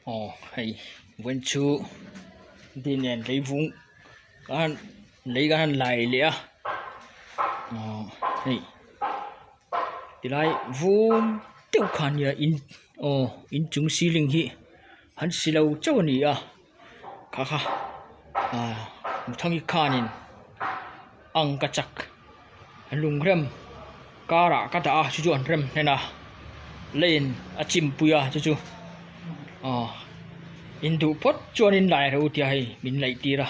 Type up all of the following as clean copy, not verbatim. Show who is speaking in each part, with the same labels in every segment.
Speaker 1: Aw hei vawiin chu di nen leivung ka han lei ka han lai leh a aw hei tilai vum deuh kha ania in aw inchung ceiling hi an si lo chauh a ni a kha kha ah muthangi khanin ang ka chak lungrem karah ka dah a chu chu an rem hnen a lane a chim pui a chu chu aw induh phawt chuanin lai ro tia hei min laih tir a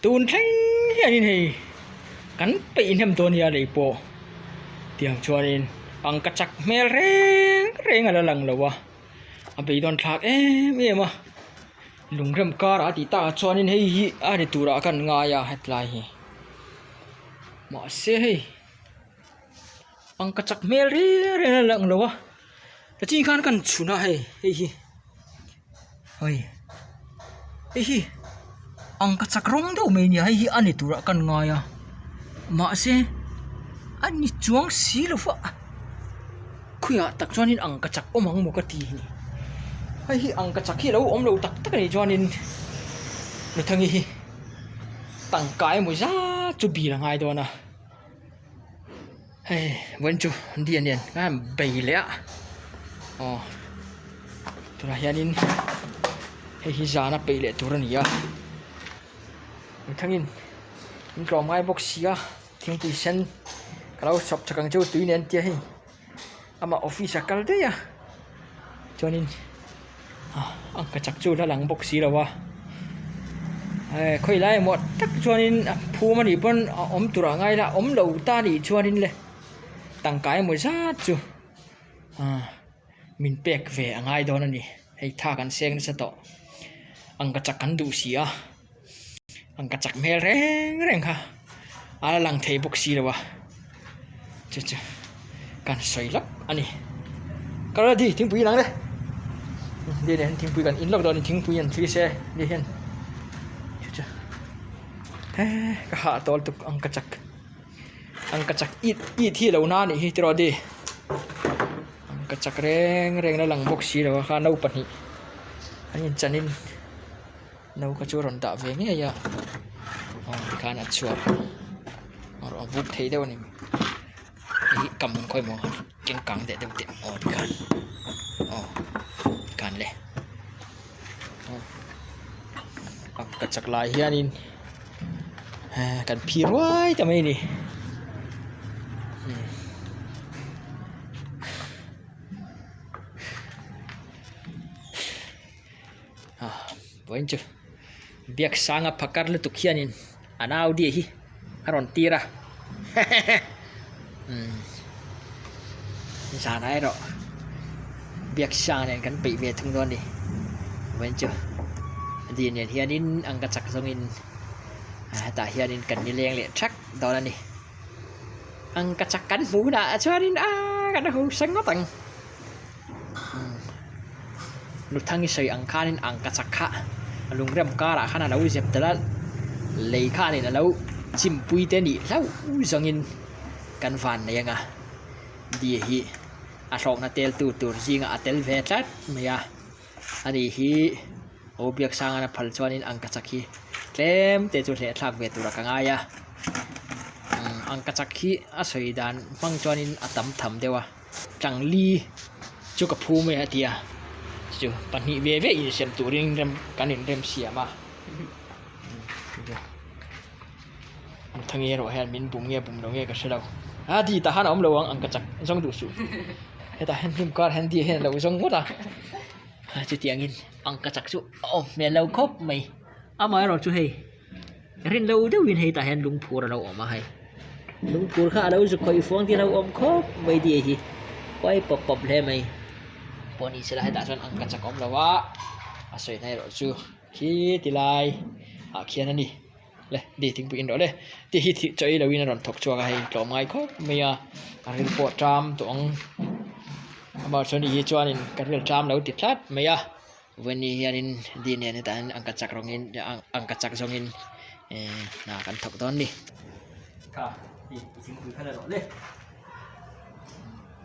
Speaker 1: tun thleng hianin hei kan peih hnem dawn nia lei pawh tiang chuanin ang ka chak hmel reng reng a la lang lo a a beidawn thlak em em a. Lungrem karah a tih takah chuanin hei hi a ni turah khan ngai a hetlai hi mahse hei pangka chak hmel reng reng a lang lo a tichuan khan kan chhun a hei hei hi hei hei hi pangka chak rawng deuh mai a nia hei hi a ni turah khan ngai a mahse a ni chuang si lo va. Khuiah tak chuanin ang ka chak awm ang maw ka ti a ni. Hei hi ang ka chak hi a lo awm lo tak tak a nih chuanin Nuthangi hi tangka emaw zat chu bil a ngai dawn a. Hei vawiin chu India nen a han bei leh a aw tunah hianin hei hi zana peih leh tur a ni a. Nuthangin min tlawm ngai bawk si a. Thingpui sen ka lo chhawp chak ang chu tui nen tia hei amah office a kal daih a chuanin ah ang ka chak chu la lang bawk si lo a eh khawi lai emaw tak chuanin a phum anih pawn a awm tur ah ngai la awm lo ta anih chuanin le tangka emaw zat chu ah min pek ve a ngai dawn a ni hei tha kan seng nasa tawh ang ka chak kan duh si a. Ang ka chak hmel reng reng kha a la lang thei bawk si lo a chu chu kan sawi lawk a ni ka ready thingpui inang le ni nen thingpui kan in lawk dawn a ni thingpui an thli se ni hian chu chu he ka hah tawl tuk ang ka chak ang ka chak it it hi lo na anih hi tiraw di ang ka chak reng reng la lang bawk si lo a kha no pahnih an inchanin. No kha chu a rawn dah ve ngei a aw tikhan a chhuak a a buk thei deuh a ni hei hi kam khawi maw keng kang deuh deuh teh aw tikhan aw tikhan le aw ka chak lai hianin kan phi ruai ta mai a ni. Vawiin chu Biaksanga phakar lutuk hianin a nau diah hi a rawn tir a hehehe umm zanah erawh Biaksanga nen kan peih ve thung dawn a ni vawiin chu di nen hianin ang ka chak zawngin hetah hianin kan nileng leh thak dawn a ni ang ka chak kan hmuh hunah chuanin aaa kan hausa ngawt ang. Nuthangi sawi ang khanin ang ka chak kha a lungrem karah khan a lo zep tel a lei khanin a lo chimpui te nih hlauh zawngin kan van nei anga di hi a hlawkna tel tu tur zingah a tel ve tlat mai a ani hi aw Biaksangana phal chuanin ang ka chak hi tlem te chu hleh thlak ve turah ka ngai a ang ka chak hi a sawi dan hmang chuanin a tam tham deuh a. Tangli chu ka phu mai a tia chu pahnih ve ve insem turin rem kan inrem siam a Muthangi erawh hian min bum nge bum lo nge ka hre lo a di tah khan a awm lo ang ang ka chak zawng duh suh hetah hian hnim kar hian di hian a lo zawng ngawt a chutiangin ang ka chak chu a awm hmel lo khawp mai amaherawhchu hei. Rin lo deuhin hei tah hian lungphur a lo awm a hei lungphur kha a lo zu khawih fuang te a lo awm khawp mai diai hi uai pawp pawp hle mai pawh ni sela hetah chuan ang ka chak awm lo a a sawi na erawh chu khi ti lai ah khian a ni le di thingpui in rawh le ti hi thih chaw ei lo in a rawn thawk chhuak a hei tlawm ngai khawp mai a a ril pawh a ṭam tawh ang amah chuan hi chuanin ka ril a ṭam lo ti tlat mai a. Vawiin hianin di nen hetah hian ang ka chak rawngin ang ka chak zawngin ehh hna kan thawk dawn a ni. Kha i thingpui kha la rawh le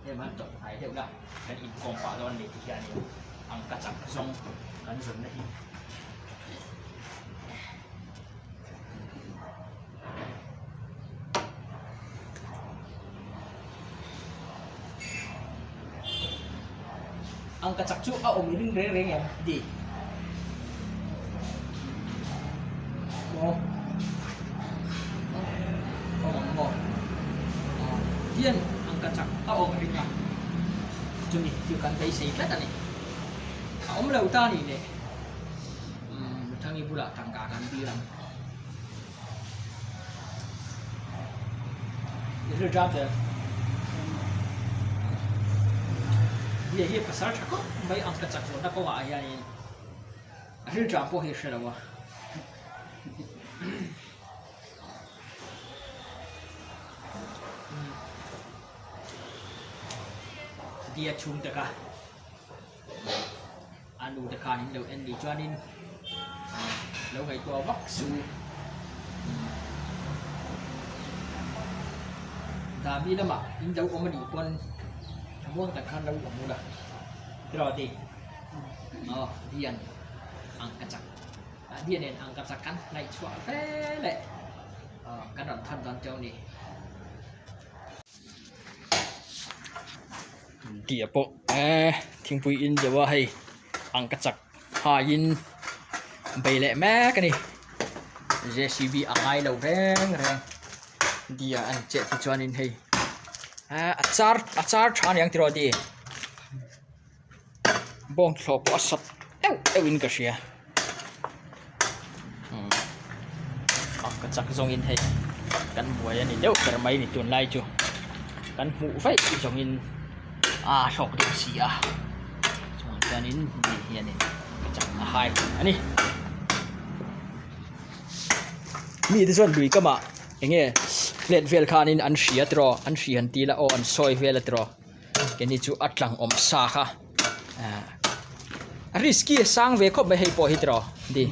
Speaker 1: hei man tawp hnai deuh la kan inkawm pah dawn a ni ti hianin ang ka chak zawng. Kan zawnna hi. Ang ka chak chu a awm ring reng reng em di. Maw. Awm ang maw. Hian ang ka chak a awm ring a. Chumi chu kan beisei tlat a ni. A awm lo ta ni le. Umm Thangi bulah tangka kan dil ang. Bia hi pasal tha khawp mai ang ka chak zawhna kawngah hianin a rilṭam pawh hi a hre lo a. Bia chhung te kha. A nu te khan in lo en ni chuanin lo ngaihtuah vak su. Dami lamah in lo awm a nih pawn thlamuang tak khan lo awm ula tiraw ti aw Dian ang ka chak Dian nen ang ka chak kan ngaihchhuah ve leh kan rawn than dawn teuh a ni. Tih ah pawh eee thingpui in deuh a hei ang ka chak haiin bei leh mek a ni J C B a ngai lo reng reng dia an chet hi chuanin hei eee a char a char tha aniang tiraw ti bawng thlawh pawh a sat deuh deuh in ka hria umm ang ka chak zawng in hei kan buai a ni deuh ber mai ni tunlai chu kan hmuh vaih zawng in a hlawk deuh si a chungah chuanin mi hianin ka chak a hai a ni mi te chuan lui kamah eng nge plate vel khanin an hria tiraw an hria an tila aw an sawi vel a tiraw. Keini chu a tlang awm sa kha ahh a risky a sang ve khawp mai hei pawh hi tiraw di.